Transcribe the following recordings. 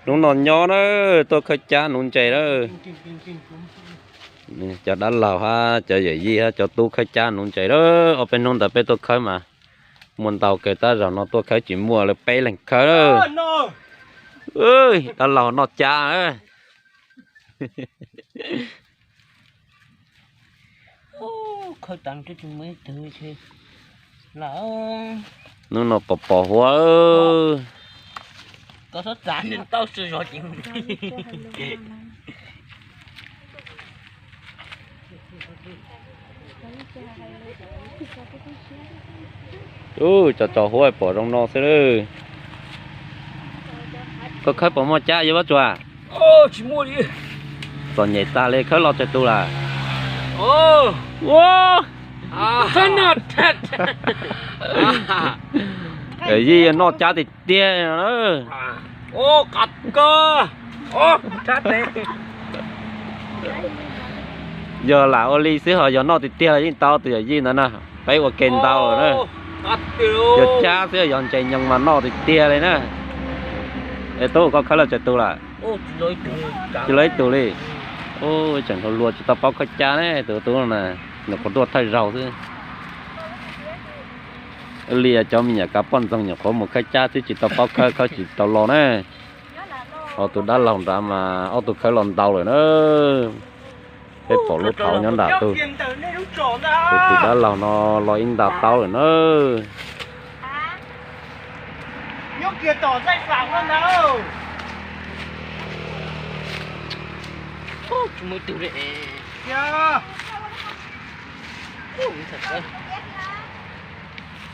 Hnub no nyob na, tuaj khawb cab nuv ntses na. Cov dab laug hab cov yawm yij hab cov tub khawb cab nuv ntses na. Ob peb hnub ntawd peb tuaj khawb mas muaj ntau kawg, tab zaug no tuaj khawb tsis muaj, lawv peb leeg khawb na. Dab laug noj cab. Hnub no pos pos huab. Ub, tso tso huab pom zoo no xwb lawm. Koj khawb puas muaj cab yuav Vaj Tsua? Txom nyem tag li, khawb los tsawg tus lawm? Ua, yij noj cab tiag tiag no. Yog lam ua li xwb, ho yog noj tiag tiag los yeej tau tus yawm yij ntawd na. Peb ua ke ntau lawm na. Yog cab xwb, yog ntses nyoos mas noj tiag tiag li na. Es tub, koj khawb los tsawg tus lawm? Tsis los ib tug li. Ub, tseem hluas hluas tsis tau paub khawb cab ne tus tub no na, nyuam qhuav tuaj thawj zaug xwb. Ua li cov me nyuam kav poj ntxoog nyuam qhuav mus khawb cab xwb tsis tau paub khawb, khawb tsis tau los na. Ho tus dab laug nrad mas ob tug khawb los ntau lawm na. Peb pom lub qhauv nyob nram tus, tus tus dab laug no los ib nta taub lawm na.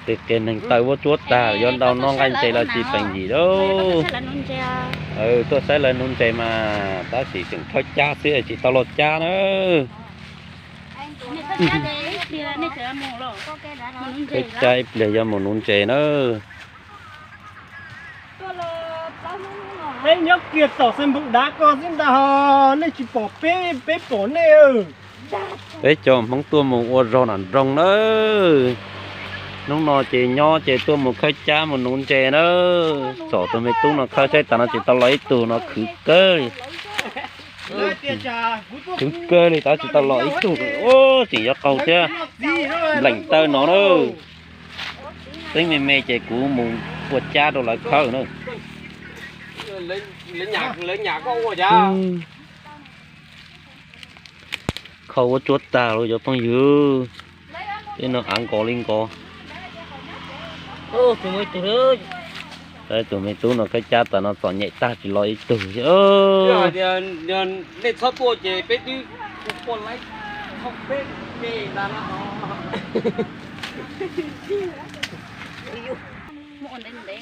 Tej qias neeg taw vuab tsuab tag, yuav nrau noj nqaij ntses los tsis peem yim lauj. Tuaj saib lawv nuv ntses mas tab sis tseem khawb cab xwb tsis tau los cab na. Khawb cab ib pliag yuav mus nuv ntses na. Peb nyob kiag tom xeem npum dav ko xwb ntag ho, nej tsis pom peb, peb pom nej. Peb cov Hmoob tuaj mus ua zog nram nroog na. Hnub no ces nyob ces tuaj mus khawb cab mus nuv ntses na. Tsom tus me tub no khawb saib tas no tsis tau los ib tug no khwv kawg li. Khwv kawg li, tab tsis tau los ib tug. Ub, tseem yuav qaug thiab. Npleem taw no na. Teeb me me ces kuv mus ua cab rau lawv khawb na. Kho vuab tsuab tag lawm cov phooj ywg. Tej no av nkos li nkos. Tus me tub no khawb cab tas no txom nyem tag tsis los ib tug.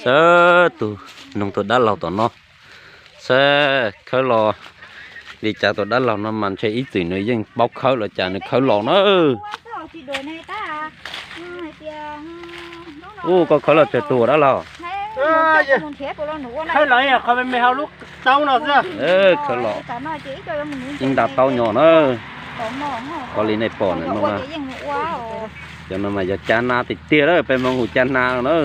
Saib tus noog tus dab laug tom no. Saib khawb los li cas, tus dab laug no mas ntshe ib txwm nws yeej paub khawb los cas nws khawb los na. Ub, koj khawb los tsawg tus dab laug? Khawb los ib nta taub nyom na. Ua li nej pom no, cov no mas yog cab nab tiag tiag lawm, peb Hmoob hu cab nab no na.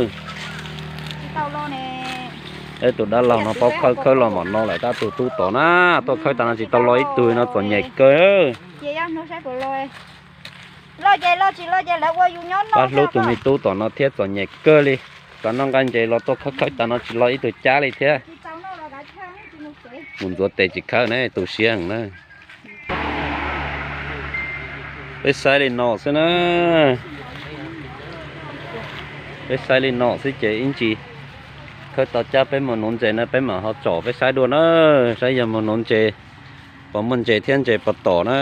Tus dab laug no paub khawb, khawb los mam no lawm, tab tus tub tom na, tuaj khawb tas no tsis tau los ib tug no txom nyem kawg. Pab hlub tus me tub tom no thiab, txom nyem kawg li. Cov noj nqaij ntses los tuaj khawb khawb tas no tsis los ib tug cab li thiab. Mus ntxuav tes tsis khawb na, tu siab heev na. Peb saib li no xwb na. Peb saib li no xwb ces ib ntsis khawb tau cab peb mus nuv ntses na, peb mam ho tsom peb saib dua na. Saib yog mus nuv ntses, puas muaj ntses thiab ntses puas tom na.